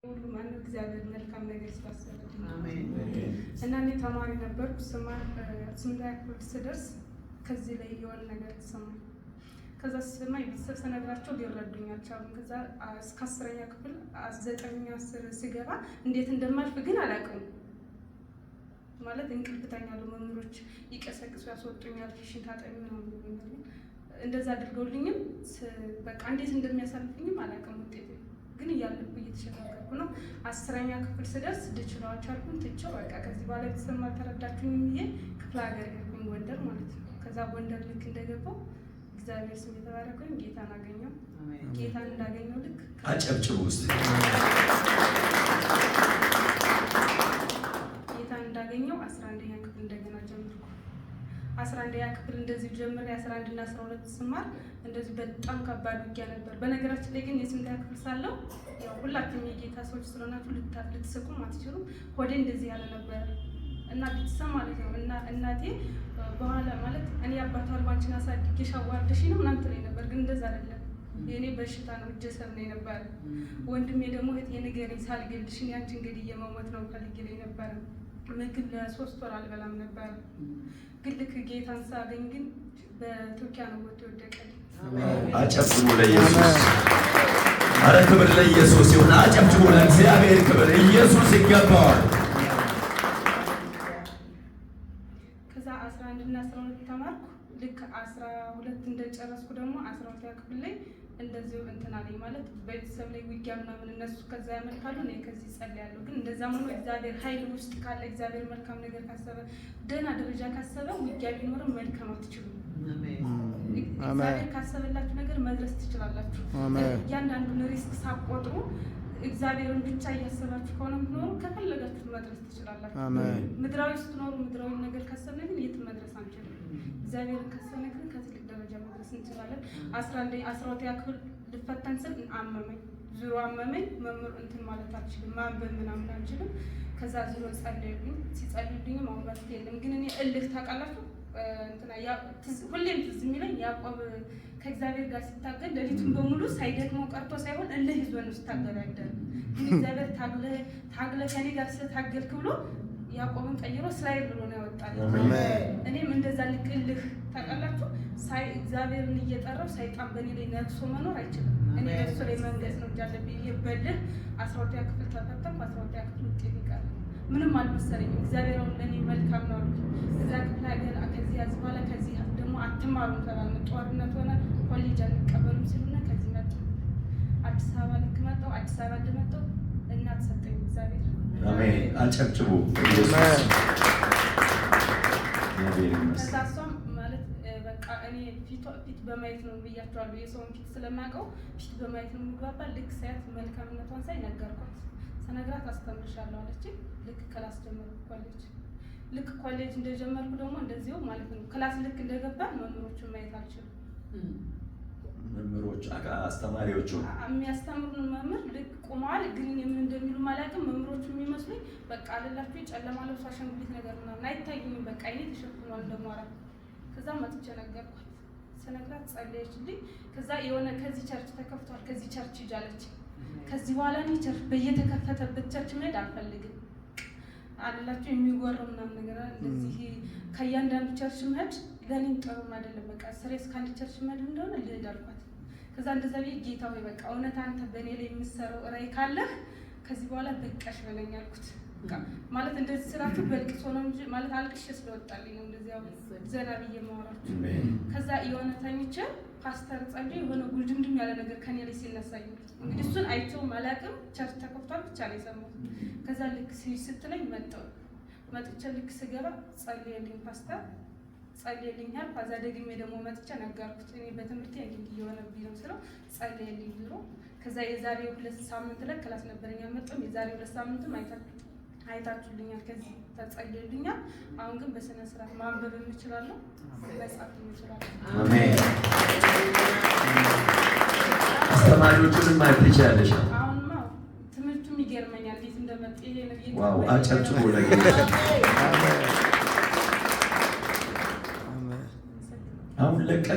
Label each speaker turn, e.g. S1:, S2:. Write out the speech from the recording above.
S1: ሁሉ ማነው እግዚአብሔር መልካም ነገር ስላሰበልኝ። እና እኔ ተማሪ ነበርኩ። ስማር ስምንተኛ ክፍል ስደርስ ከዚህ ላይ የሆነ ነገር ተሰማኝ። ከዛ ስሰማኝ ቤተሰብ ስነግራቸው ሊረዱኝ አልቻሉም። ከዛ እስከ 10ኛ ክፍል 9፣ 10 ስገባ እንዴት እንደማልፍ ግን አላውቅም። ማለት እንቅልፍ እተኛለሁ፣ መምህሮች ይቀሰቅሱ ያስወጡኛል፣ ፊትሽን ታጠቢ ምናምን ይሉኛል። እንደዛ አድርገውልኝም በቃ እንዴት እንደሚያሳልፉኝም አላውቅም። ውጤት ግን እያለፍኩ እየተሸጋገርኩ ነው። 10ኛ ክፍል ስደርስ ልችለው አልቻልኩም። ትቼው በቃ ከዚህ በኋላ ቤተሰብ አልተረዳችሁኝም ብዬ ክፍለ ሀገር ሄድኩኝ፣ ጎንደር ማለት ነው። ከዛ ጎንደር ልክ እንደገባው እግዚአብሔር ስም የተባረከኝ ጌታን አገኘው። ጌታን እንዳገኘው ልክ
S2: አጨብጭቡ ውስጥ።
S1: ጌታን እንዳገኘው 11ኛ ክፍል እንደገና ጀመርኩ። 11ኛ ክፍል እንደዚህ ጀምሬ 11 እና 12 ስማር እንደዚህ በጣም ከባድ ውጊያ ነበር። በነገራችን ላይ ግን የስምንተኛ ክፍል ሳለው ያው ሁላችሁም የጌታ ሰዎች ስለሆናችሁ ልትስቁም አትችሉም። ሆዴ እንደዚህ ያለ ነበር እና ቤተሰብ ማለት ነው እና እናቴ በኋላ ማለት እኔ አባቷ አልባ አንቺን አሳድጌሽ አዋርደሽ ነው ምናምን ትለኝ ነበር፣ ግን እንደዛ አይደለም። የእኔ በሽታ ነው፣ እጀ ሰብ ነው የነበረ። ወንድሜ ደግሞ እህቴ ንገሪኝ ሳልገልሽ እኔ አንቺን ገድዬ መሞት ነው ፈልጌ ላይ ነበረ። ምግብ ለ3 ወር አልበላም ነበር። ግን ልክ ጌታን ሳገኝ ግን በቱርኪያ ነው ወጥቶ የወደቀልኝ።
S2: አጨብጭቡ ለኢየሱስ። አረ ክብር ለኢየሱስ ይሁን። አጨብጭቡ ለእግዚአብሔር ክብር። ኢየሱስ ይገባዋል።
S1: ከዛ 11 እና 12 ተማርኩ። ልክ 12 እንደጨረስኩ ደግሞ 12ኛ ክፍል ላይ እንደዚሁ እንትን አለኝ፣ ማለት ቤተሰብ ላይ ውጊያ ምናምን፣ እነሱ ከዛ ያመልካሉ፣ እኔ ከዚህ ጸልያለሁ። ግን እንደዛም ሆኖ እግዚአብሔር ኃይል ውስጥ ካለ፣ እግዚአብሔር መልካም ነገር ካሰበ፣ ደህና ደረጃ ካሰበ ውጊያ ቢኖርም መልካም አትችሉም። እግዚአብሔር ካሰበላችሁ ነገር መድረስ ትችላላችሁ። እያንዳንዱን risk ሳትቆጥሩ እግዚአብሔርን ብቻ እያሰባችሁ ከሆነ የምትኖሩ ከፈለጋችሁ መድረስ ትችላላችሁ። ምድራዊ ስትኖሩ ምድራዊ ነገር ካሰብን ግን የትም መድረስ አንችልም። እግዚአብሔርን ካሰብን ግን ከትልቅ ደረጃ መድረስ እንችላለን። 11፣ 12ኛ ክፍል ልፈተን ስል አመመኝ፣ ዙሮ አመመኝ። መምህር እንትን ማለት አልችልም፣ ማንበብ ምናምን አልችልም። ከዛ ዙሮ ጸለዩልኝ። ሲጸልዩልኝም አሁን መፍትሄ የለም። ግን እኔ እልህ ታውቃላችሁ እንትና ሁሌም ትዝ የሚለኝ ያዕቆብ ከእግዚአብሔር ጋር ሲታገል ሌሊቱን በሙሉ ሳይደክመው ቀርቶ ሳይሆን እልህ ይዞ ነው ሲታገል ያደረ። ግን እግዚአብሔር ታግለህ ታግለህ ከእኔ ጋር ስለታገልክ ብሎ ያዕቆብን ቀይሮ እስራኤል ብሎ ነው ያወጣለት። እኔም እንደዛ ልክ እልህ ታውቃላችሁ፣ ሳይ እግዚአብሔርን እየጠራው ሰይጣን በእኔ ላይ ነግሶ መኖር አይችልም። እኔ በእሱ ላይ መንገስ ነው እንጂ ያለብኝ ብዬ በልህ 12ኛ ክፍል ተፈተንኩ። 12ኛ ክፍል ውጤት ይቀር ምንም አልመሰለኝም። እግዚአብሔር አሁን ለእኔ መልካም ነው አልኩኝ። እዛ ክፍለ ሀገር ከዚህ ያዝ በኋላ ከዚህ ደግሞ አትማሩም ተባልን። ጦርነት ሆነ፣ ኮሌጅ አንቀበሉም ሲሉና ከዚህ መጡ። አዲስ አበባ ልክ መጣሁ። አዲስ አበባ እንደመጣሁ እናት ሰጠኝ እግዚአብሔር።
S2: አሜን። አጨብጭቡ ለኢየሱስ። እግዚአብሔር
S1: ከዛ
S2: ይመስገን።
S1: እሷም ማለት በቃ እኔ ፊት በማየት ነው ብያቸዋለሁ። የሰውን ፊት ስለማውቀው ፊት በማየት ነው የምግባባ። ልክ ሳያት መልካምነቷን ሳይ ነገርኳት። ስነግራት አስተምርሻለሁ አለችኝ። ልክ class ጀመርኩ ኮሌጅ። ልክ ኮሌጅ እንደጀመርኩ ደግሞ እንደዚሁ ማለት ነው class ልክ እንደገባ መምህሮቹን ማየት አልችልም።
S2: መምህሮች አስተማሪዎቹ
S1: የሚያስተምሩን መምህር ልክ ቆመዋል፣ ግን እኔ ምን እንደሚሉ አላውቅም። መምህሮቹ የሚመስሉኝ በቃ አለላችሁ ጨለማ ለብሶ አሻንጉሊት ነገር ምናምን አይታዩኝም። በቃ አይኔ ተሸፍኗል እንደሟራ። ከዛ መጥቼ ነገርኳት። ስነግራት ጸለየችልኝ። ከዛ የሆነ ከዚህ church ተከፍቷል፣ ከዚህ church ሂጂ አለች። ከዚህ በኋላ እኔ church በየተከፈተበት church መሄድ አልፈልግም። አለላችሁ የሚወራው ምናምን ነገር አለ። እንደዚህ ከእያንዳንዱ church መሄድ ለእኔም ጥሩም አይደለም። በቃ serious ከአንድ church መሄድ እንደሆነ ልሂድ አልኳት። ከዛ እንደዛ ብዬ ጌታ ሆይ በቃ እውነት አንተ በእኔ ላይ የምትሰራው ራዕይ ካለህ ከዚህ በኋላ በቃሽ በለኝ አልኩት። በቃ ማለት እንደዚህ ስላችሁ በልቅሶ ነው እንጂ ማለት አልቅሼ ስለወጣልኝ ነው እንደዚህ አሁን ዘና ብዬ ማወራችሁ። ከዛ የሆነ ተኝቼ ፓስተር ጸልዮ የሆነ ጉልድምድም ያለ ነገር ከኔ ላይ ሲነሳኝ እንግዲህ እሱን አይቼውም አላውቅም። Church ተከፍቷል ብቻ ነው የሰማሁት። ከዛ ልክ ስትለኝ መጣሁ። መጥቼ ልክ ስገባ ጸልየልኝ ፓስተር ጸልየልኛል። ከዛ ደግሜ ደግሞ መጥቼ ነገርኩት። እኔ በትምህርቴ እንዲህ እንዲህ እየሆነብኝ ነው ስለው ጸልየልኝ ብሎ ከዛ የዛሬ 2 ሳምንት ላይ class ነበረኝ አልመጣሁም። የዛሬ 2 ሳምንትም አይታችሁልኛል፣ ከዚህ ተጸልዮልኛል። አሁን ግን በስነ ስርዓት ማንበብ የምችላለሁ፣ መጻፍ የምችላለሁ።
S2: አሜን። አስተማሪዎቹንም ማየት ትችያለሽ።
S1: አሁንማ ትምህርቱም ይገርመኛል እንዴት እንደመጣ ይሄ ነው።
S2: Wow! አጨብጭቡ ለጌታ። አሁን ለቀ